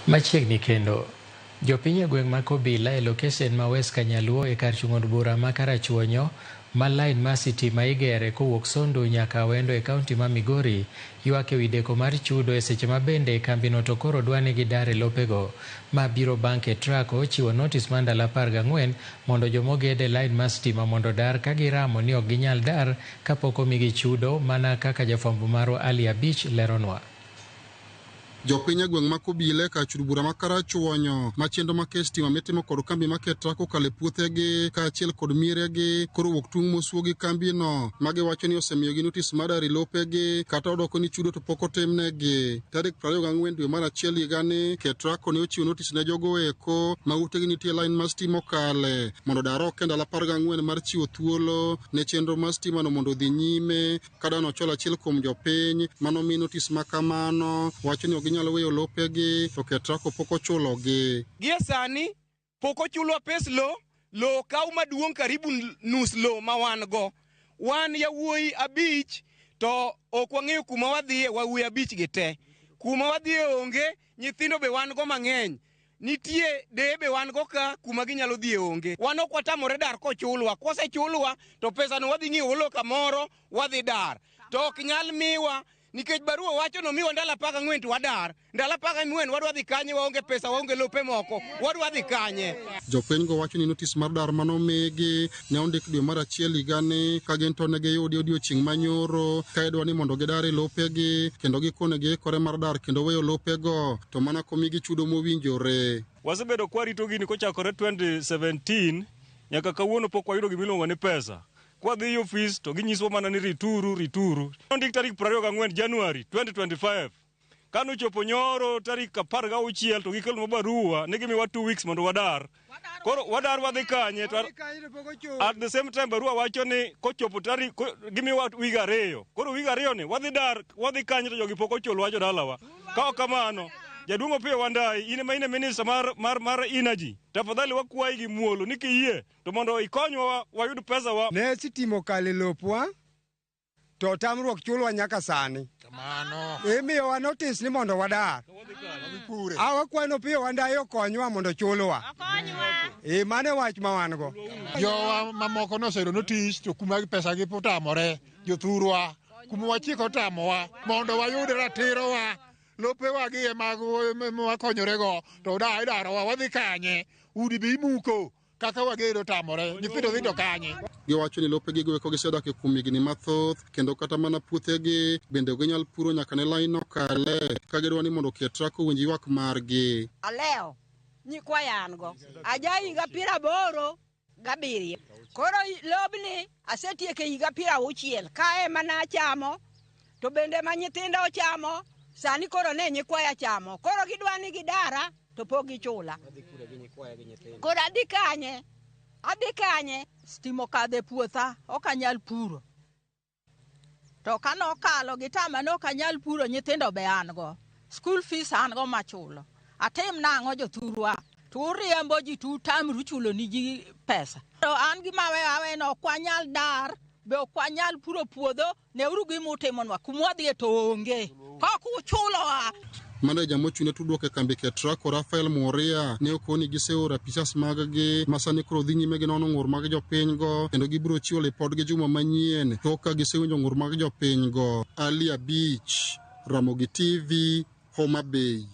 Machiegni kendo, jopiny e gweng' ma Kobila e lokesen ma West Kanyaluo e kar chung' od bura ma Karachuonyo ma lain mar sitima igere kowuok Sondu nyaka Awendo e kaunti ma Migori ywak ewi deko mar chudo e seche ma bende kambino to koro dwa ni gidar e lopego. Ma biro bang' Ketraco chiwo notis mar ndalo 14 mondo jomoged e lain mar sitima mondo odar ka giramo ni ok ginyal dar kapok omigi chudo mana kaka jafwambo marwa Ali Abich leronwa. Jopiny e gweng' ma Kobile kar chud bura ma Karachuonyo ma chenro ma keyo stima mitimo kod kambi ma Ketraco okalo e puothegi kaachiel kod mieregi koro wuok tung' mosuo gi kambino ma giwacho ni osemiyogi notis mar dar e lopegi kata odoko ni chudo to pok otimnegi. Tarik 24 dwe mar achiel higani Ketraco ne ochiwo notis ne jogo eko ma utegi nitie lain mar stima okale mondo odar oko e ndalo 14 mar chiwo thuolo ne chenro mar stimano mondo odhi nyime. Ka Dan Ochola achiel kuom jopiny mane omi notis ma kamano wacho ni ok ginyal weyo lopegi to Ketraco pok ochulogi. Gie sani pok ochulwa pes lo, lo okaw maduong' karibu nus lo ma wan go. Wan yawuoyi abich to ok wang'eyo kuma wadhiye, wawuoyi abich gi te. Kuma wadhiye onge, nyithindo be wan go mang'eny. Nitie deye be wan go ka kuma ginyalo dhiye onge. Wan ok watamore dar kochulwa. Kosechulwa to pesano wadhi ng'iewo lo kamoro wadhi dar. To ok nyal miwa nikech barua wacho nomiwa ndalo 14 to wadar. Ndalo 14 wadwa dhi kanye waonge pesa waonge lope moko wadwa dhi kanye. Jopinygo wacho ni notis mar dar manomigi ne ondik dwe mar achiel higani ka gin to ne giyudi odiochieng' manyoro ka idwa ni mondo gidar e lopegi kendo gikone giikore mar dar kendo weyo lopego to mana komigi chudo mowinjore. Wasebedo kwarito gini kochakore 2017 nyaka kawuono pok wayudo gimiluongo ni pesa. Kwadhi e ofis to ginyiswa mana ni rituru, rituru. Ondik tarik 24 January 2025. Kanochopo nyoro tarik 16 to gikelonwa barua ni gimiwa 2 weeks mondo wadar. Koro wadar wadhi kanye? To at the same time barua wacho ni kochopo tarik gimiwa wig ariyo. Koro wig ariyo ni wadhi dar wadhi kanye to jogi pok ochulowa jodalawa. Ka ok kamano, jaduong' Opiyo Wandayi in ema in e minister mar energy. Tafadhali wakwayi gi muolo ni kiyie to mondo ikonywa wayud pesa wa. Ne sitima okalo e lopwa to tamruok chulwa nyaka sani. Imiyowa notis ni mondo wadar. A wakwayo Opiyo Wandayi okonywa mondo chulwa. E mano e wach ma wan go. Jowa mamoko noseyudo notis to kuma pesa gi otamore jothurwa kuma wachiko otamowa mondo wayud ratirowa lopewa gi ema wakonyorego to idarowa wadhi kanye udi be imuko kaka wagedo tamore nyithindo dhi to kanye. Giwacho ni lopegi go eko gisedak kuom higni mathoth kendo kata mana puothegi bende ok ginyal puro nyaka ne lain okale ka gidwa ni mondo Ketraco owinj ywak margi. Alewo nyikwaya an go aja higa 87. Koro lobni asetieko higa 60 kae mana achamo to bende ma nyithinda ochamo sani koro ne nyikwaya chamo. Koro gidwa ni gidara to pok gichula. Koro adhi kanye? Adhi kanye? Stima okadho e puotha, ok anyal puro. To kanokalo gitama ni ok anyal puro nyithindo be an go. School fees an go machulo. Atim nang'o jothurwa? To uriembo ji to utamru chulo ni ji pesa. To an gima aweyo aweyo no ok wanyal dar, be ok wanyal puro puodho, neuru gima utimonwa, kuma wadhiye to onge. Kok uchulowa. Maneja mochung' ne tudruok e kambi Ketraco Rafael Moria ne okoni giseoro apisas mag-gi ma sani koro dhi nyime gi nono ng'ur mag jopinygo kendo gibiro chiwo lipodgi juma manyien tok ka gisewinjo ng'ur mag jopinygo. Ali Abich, Ramogi TV, Homa Bay.